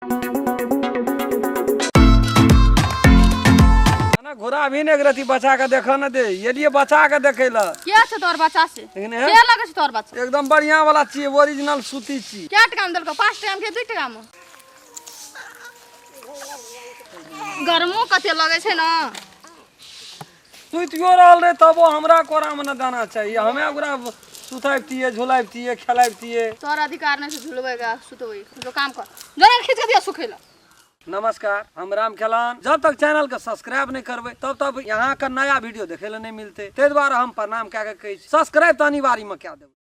ना घोड़ा भी नहीं रति बचा के देखऽ न दे एलिए बचा के देखे ला। के छै तोहर बच्चा से? लेकिन के लगै छै तोहर बच्चा? एकदम बढ़िया वाला छियै, ओरिजिनल सूती छी। कै टका में देलकौ? 5 टका में के 2 टका में? गर्मो कते लगै छै ने। सुतियो रहल रहे तबो हमरा कोरा में न दाना चाहिए, हमे ओकरा सुतैबतियै, झुलैबतियै, खेलैबतियै। तोहर अधिकार नहि छै झुलबै के सुतबै, जो काम कर जोरे खींच के दिया सुखै ला। नमस्कार, हम राम खेलान। जब तक चैनल के सब्सक्राइब नहीं करबै तब तक यहाँ के नया वीडियो देखे ला नहीं मिलते, ताहि दुआरे हम प्रणाम कए के कहै छी सब्सक्राइब तऽ अनिवार्य में कए देबै।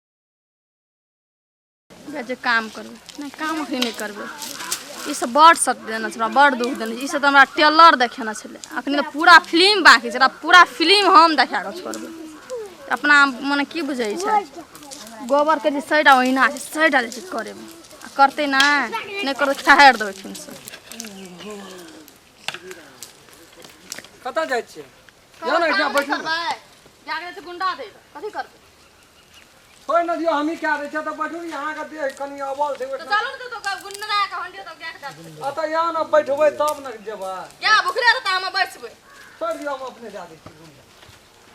जे काम करबै नहि, काम अखनी नहि करबै। ई सब बड़ सब देने छै हमरा, बड़ दुख देने छै। ई सब तऽ हमरा टेलर देखेने छलै, अखनी तऽ पूरा फिल्म बाकी छै, एकरा पूरा फिल्म हम देखा कऽ छोड़बै। अपना मने की बुझै छै, गोबरके जे सैडा ओहिना छै, सैडा जे छै करेबै आ करतै नहि, नहि करतै खेहारि देबै फेरसँ। कतऽ जाइ छियै? जाउ ने, एहिठाम बैठू ने। गुंडा दे कथी करबै? छोड़ि ने दियौ, हमही कए दै छियै। तऽ बैठू ने, अहाँके देह कनि अबल छै। तऽ चलू ने, तऽ गुंडा के हंडियो तऽ गाय के दे। अतऽ यहाँ ने बैठबै तब ने जेबै। या भुखले रहता हम बैसबै। छोड़ि दियौ, हम अपने जा दै छी घुमि।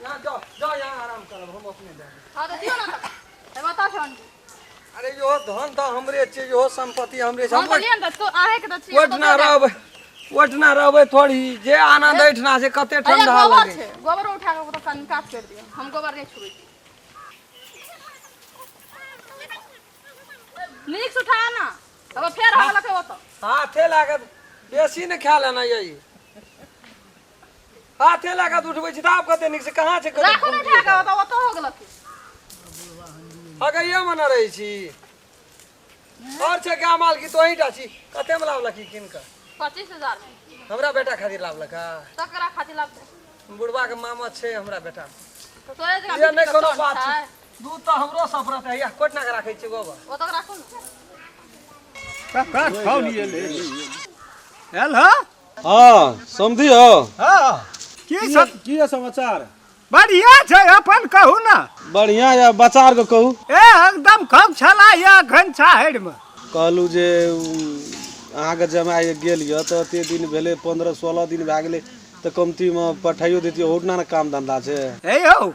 यहाँ जाउ जाउ, यहाँ आराम करब, हम अपने जा दै। हँ तऽ दियौ ने, तऽ बताउ छै हंडी। अरे इहो धन तऽ हमरे छै, इहो सम्पत्ति हमरे छै। हम तऽ लिअ ने, तऽ अहाँके तऽ छियै। ओहिठिना रहबै, ओहिठिना रहबै थोड़ी जे आनंद एहिठिना छै, कते ठंडा गोबर लगै छै। गोबर उठा कऽ ओतऽ कनि कात करि दियौ, हम गोबर नहि छुबै छी। नीक से उठा ना, तब फेर हो गेलक ओतऽ। हाथे लागत बेसी ने खा लेना, यही हाथे लागत उठबै छी तऽ आब कते नीक से कहाँ छै? राखो ने उठा कऽ ओतऽ, ओतऽ हो गेलक। अगैये मे ने रहै छी और छै गाय माल की तोही टा छी? कते मे लाबलक ई कीन कऽ? 25,000 मे। हमरा बेटा खातिर लाबलक? तकरा खातिर लाबतै? बुढ़वा के मामा छै हमरा बेटा। तऽ तोरे जकाँ ये नहि बिक्री कोनो कऽ बात छै। छै, दूध तऽ हमरो सफरत है। कोटना के राखै छियै गोबर? ओतऽ राखू ने। कक्का खाउ एलै एल हँ। हाँ समझी हो। हाँ, की सब की है समाचार? बढ़िया छै, अपन कहू ने। बढ़िया या बच्चा आरके कहू। ए एकदम खूब छला या अखन छाहरि मे। कहलहुँ जे अहाँके जमाइ गेल यऽ तऽ एते दिन भेलै, 15-16 दिन भए गेलै, तऽ कमतीमे पठाइयो दैतियै, ओहुना ने काम धन्धा छै। हे यौ,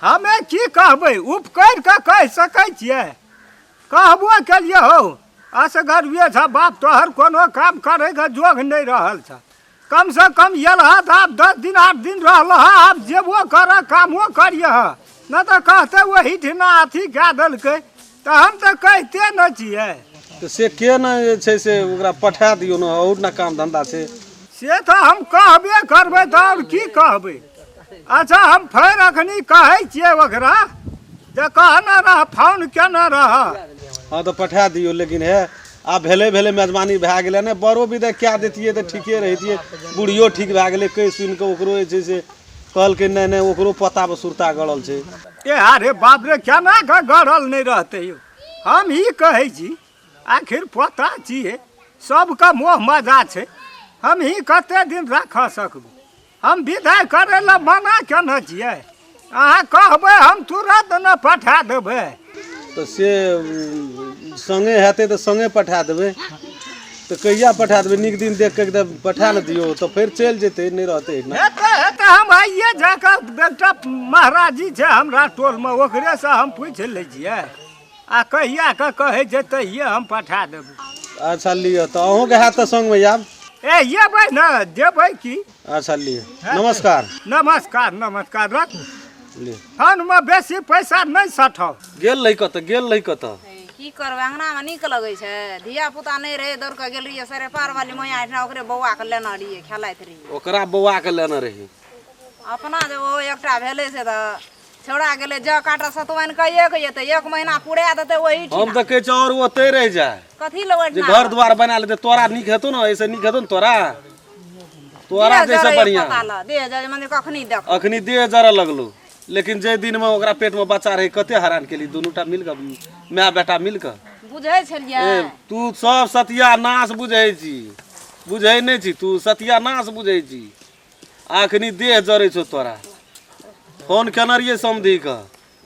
हमे की कहबै, उपकरि कऽ कहि सकै छियै? कहबो केलियै हौ, असगरुए छ बाप तोहर, कोनो काम करैके जोग नहि रहल छ। कमसँ कम एलह तऽ आब 10 दिन 8 दिन रहल हँ, आब जेबो कर, कामो करियह, नहि तऽ कहतै ओहिठिना अथी कए देलकै। तऽ हम तऽ कहिते नहि छियै। तऽ से के ने जे छै से ओकरा पठा दियौ ने, अहू ने काम धन्धा छै। से तऽ हम कहबे करबै तऽ आओर की कहबै? अच्छा, हम फेर अखनी कहै छियै ओकरा जे कहने रह, फोन केने रह। हँ तऽ पठा दियौ, लेकिन हे आब भेलै भेलै, मेजबानी भए गेलै ने, बड़ो विदाइ कए दैतियै तऽ ठीके रहितियै। बुढ़ियो ठीक भए गेलै, कहि सुनि कऽ ओकरो जे छै से कहलकै नहि नहि, ओकरो पोतापर सुरता गड़ल छै। ए अरे बाप रे, केना कऽ गड़ल नहि रहतै यौ? हम ई कहै छी, आखिर पोता छियै, सबके मोह मजा छै। हम ही कते दिन राखऽ सकबै? हम विदाइ करै लए मना केने छियै। अहाँ कहबै, हम तुरंत ने पठा देबै। तऽ से सङ्गे हेतै तऽ सङ्गे पठा देबै। तऽ कहिया पठा देबै? नीक दिन देख कऽ एकदम पठा ने दियौ तऽ फेर चलि जेतै, नहि रहतै एहिठिना। हेतै हेतै, हम आइए जाकऽ एकटा महाराजी छै हमरा टोलमे, ओकरेसँ हम पूछि लै छियै आ कहिया के कहै छै तहिये हम पठा देबै। अच्छा लिअ, तऽ अहूँके हैत तऽ सङ्गमे आयब। ए एबै ने, जेबै की। अच्छा लिअ, नमस्कार। नमस्कार नमस्कार, रख। लिअ। फोनमे बेसी पैसा नहि सठाउ। गेल रही कतऽ? गेल रही कतऽ? की करबै, अङ्गनामे नीक लगै छै? धिया पुता नहि रहै, दौड़ कऽ गेल रहियै सरेपार वाली मैया एहिठिना, ओकरे बौआके लेने रहियै, खेलाइत रहियै। ओकरा बौआके लेने रही? अपना जे ओ एकटा भेलै से तऽ छौड़ा गेलै जऽ काटऽ, सतुआनि कइए के एतै, एक महीना पुरा देतै ओही। हम तऽ कहै छियै आओर ओतै रहि जाय। कथी लए जे ओहिठिना घर द्वार बना लेतै, तोरा नीक हेतौ ने, एहिसँ नीक हेतौ ने तोरा, तोरा देह जैसे जरैए बढ़िया। पता लऽ देह जरे मने कखनी देख। अखनी देह जरऽ लगलौ, लेकिन जाहि दिनमे ओकरा पेटमे बच्चा रहै कते हरान केली दुनू टा मिल कऽ, माय बेटा मिल कऽ। बुझै छलियै। ए तू सब सतियानाश बुझै छी, बुझै नहि छी तू, सतियानाश बुझै छी। अखनी देह जरै छौ तोरा। फोन केने रहियै समधीके,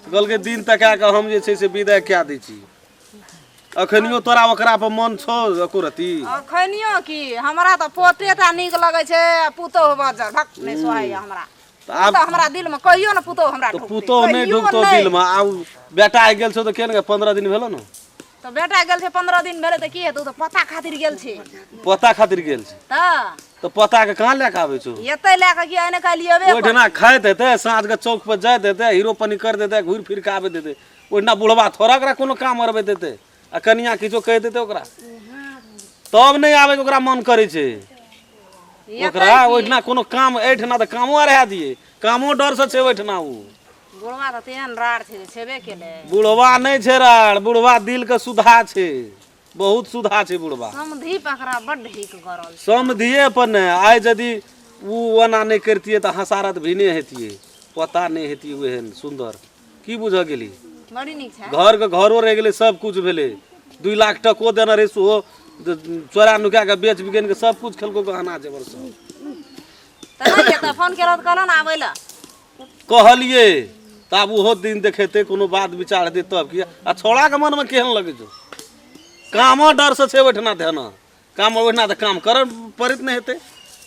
कहलकै दिन तका कऽ हम जे छै से विदाइ कए दै छी। अखनियो तोरा ओकरा पर मन छौ एको रती? अखनियो की हमरा तऽ पोते टा नीक लगै छै आ पुतोहु बजर भक नहि सोहाइए हमरा। तऽ आब तऽ हमरा दिलमे कहियो ने पुतोहु हमरा तऽ ढुकतै, पुतोहु नहि कहियो ढुकतौ नहि। दिलमे। आब बेटा आबि गेल छौ तऽ केहन 15 दिन भेलौ ने? तऽ बेटा गेल छै 15 दिन भेलै तऽ की हेतै, ओ तऽ पोता खातिर गेल छै। पोता खातिर गेल छै तऽ तऽ पोता के कहाँ लए कऽ आबै छौ? एतै लए कऽ की एने काल्हि एबे ओहिठिना खाइत हेतै, साँझ के चौक पर जाइत हेतै, हीरो पनी कर देतै, घुरि फिर कऽ आबैत हेतै। ओहिठिना बुढ़वा थोड़ा ओकरा कोनो काम अरबैत हेतै आ कनिया किछो कहि देतै ओकरा, तब नहि आबैके ओकरा मन करै छै। ओकरा ओहिठिना कोनो काम, एहिठिना तऽ कामो आर है दियै, कामो डरसँ छै ओहिठिना। ओ बुढ़वा तऽ तेहन राड़ छै जे छेबे केलै। बुढ़वा नहि छै राड़, बुढ़वा दिल के सुधा छै, बहुत सुधा छै बुढ़वा। समधी पकड़ा बड्ड हिक गरल छै। समधिये पर ने आइ यदि ओ ओना नहि करतियै तऽ हसारत भी नहि हेतियै, पता नहि हेतियै ओहन सुन्दर। की बुझऽ गेली? बड़ी नीक छै। घर के घरो रहि गेलै, सब कुछ भेलै, 2 लाख टको देने रहै सेहो चोरा नुका कऽ बेच बिकैन कऽ सब कुछ खेलको गहना जेवर सब। तऽ नहि एतऽ फोन केलहुँ तऽ कहलहुँ ने आबै लए। कहलियै तऽ आब ओहो दिन देखेतै, कोनो बात विचार हेतै तब की। आ छौड़ाके मनमे केहन लगै छौ? कामो डरसँ छै ओहिठिना देना काम, ओहिठिना तऽ काम करऽ पड़ैत नहि हेतै,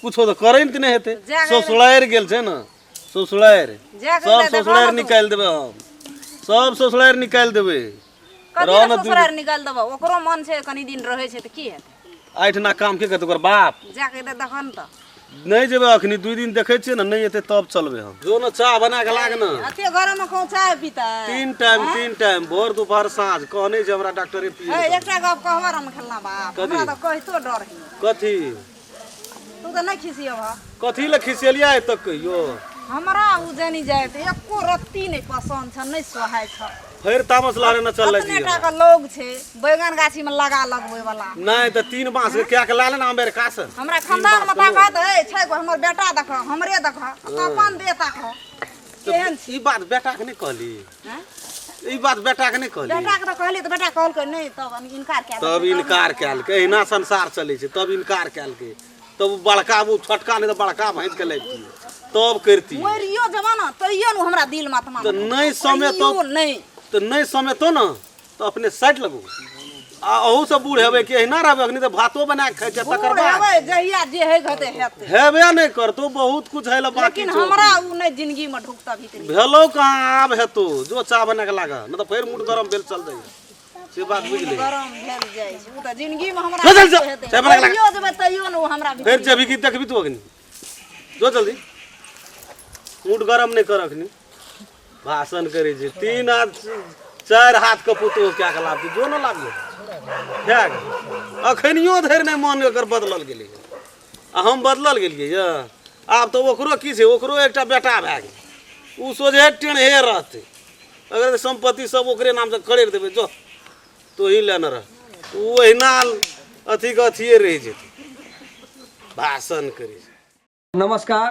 कुछो तऽ करैत नहि हेतै। ससुरारि गेल छै ने, ससुरारि सब ससुरारि निकालि देबै हम, सब ससुरारि निकालि देबै। ससुरारि निकालि देबै, ओकरो मन छै कनि दिन रहै छै तऽ की हेतै? एहिठिना काम के करतै? ओकर बाप जाके देखन तऽ नहि जेबै अखनी, 2 दिन देखै छियै ने, नहि एतै तब चलबै हम। जो ने चाह बना के लाग ने। एते गरम में कहूँ चाय पीतै? 3 टाइम, 3 टाइम, भोर दोपहर साँझ। कहने छै हमरा डॉक्टरे पिए। एकटा गप कहबऽ हम खेलना बाप, हमरा तऽ कहितो डर है। कथी? तू तऽ नहि खिसियबह? कथी लए खिसियलियै आइ तक कहियो? हमरा उ जानी जाय तऽ एको रत्ती नहि पसन्द छ, नहि सोहाय छ। फेर तामस लहरे न चल अपने टा के लोग छै बैगन गाछी में लगा लगबै वाला। नहीं तऽ 3 बांस के क्या के ला लेना अमेरिका से। हमरा खानदान में ताकत है छै, हमर बेटा देख, हमरे देख, अपन दे ताक केहन छी। ई बात बेटा के नहीं कहली? ई बात बेटा के नहीं कहली? बेटा के तऽ कहली तऽ बेटा कहलकै नहीं, तब इनकार कए तब इनकार कएलकै। एहिना संसार चलै छै, तब इनकार कएलकै। तब बड़का वो छोटका नहीं तऽ बड़का भैंस के लैतियै तब करतियै। मरियो जमाना तैयो न हमरा दिल में आत्मा तऽ नहीं समय तो नहीं तऽ नहीं समय तो न तऽ अपने साइड लगू। आ अहू सब बूढ़ हेबै कि एहिना रहबै? अखनी तऽ भातो बना के खाइ छै तकर बाद हेबै जहिया जे है हेतै हेतै। हेबे नहि करतौ, बहुत कुछ है बाकी। लेकिन हमरा उ नहीं जिंदगी में ढुकता भीतरी। भेलौ कहाँ, आब हेतौ। जो चाह बना के लाग, नहि तऽ फेर मूड गरम भेल चल जाइए। से बात बुझली? गरम भेल जाइ छै उ तऽ जिंदगी में हमरा। चल चल, चाय बना के लाग। तैयो जेबै तैयो न उ हमरा फेर जेबही कि देखबी तू अखनी? जो जल्दी, मूड गरम नहि कर। अखनी भाषण करै छै। 3 हाथ 4 हाथ के पुतोह क्या के लाभ? जो न लाबियो अखनियो धरि नहि मन एकर बदलल गेलै आ हम बदलल गेलियै यऽ। आब तऽ ओकरो की छै, ओकरो एकटा बेटा भए गेल, ओ सोझे टेढ़े रहतै। अगर सम्पत्ति सब ओकरे नामसँ खरीद देबै, जो तोही लेने रह, ओ ओहिना अथीके अथिए रहि जेतै। भाषण करै छै। नमस्कार,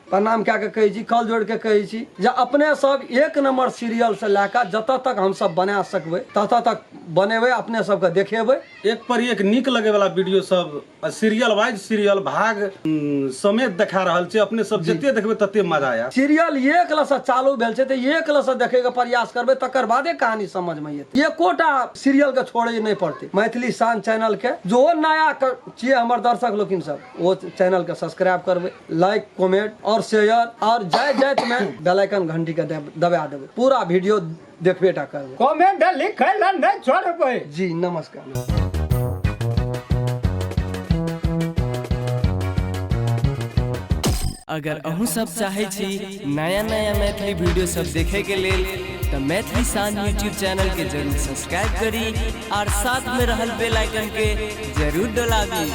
प्रणाम कए कऽ कहै छी, कल जोड़ि कऽ कहै छी जे अपने सब 1 नंबर सीरियलसँ लए कऽ जतऽ तक हमसब बना सकबै ततऽ तक बनेबै, अपने सबके देखेबै। एक पर एक नीक लगै वाला वीडियो सब सीरियल वाइज सीरियल भाग समेत देखा रहल छै। अपने सब जते देखबै तते मजा आयत। सीरियल एक लसँ चालू भेल छै तऽ एक लसँ देखैके प्रयास करबै, तकर बादे कहानी समझमे एतै। एकोटा सीरियलके छोड़ै नहि पड़तै। मैथिली शान चैनलके जो नया छियै हमर दर्शक लोकिन सब, ओ चैनलके सब्सक्राइब करबै, लाइक कमेंट और शेयर, और जाइत जाइत में बेल आइकन घंटी के दबा देबै। पूरा वीडियो देखबे टा करबै, कमेंट लिखै लए नहि छोड़बै। जी नमस्कार। अगर अहूँ सब चाहै छी नया नया मैथिली वीडियो सब देखे के लेल तऽ मैथिली शान यूट्यूब चैनल के जरूर सब्सक्राइब करी और साथ में रहल बेल आइकन के जरूर दबाबी।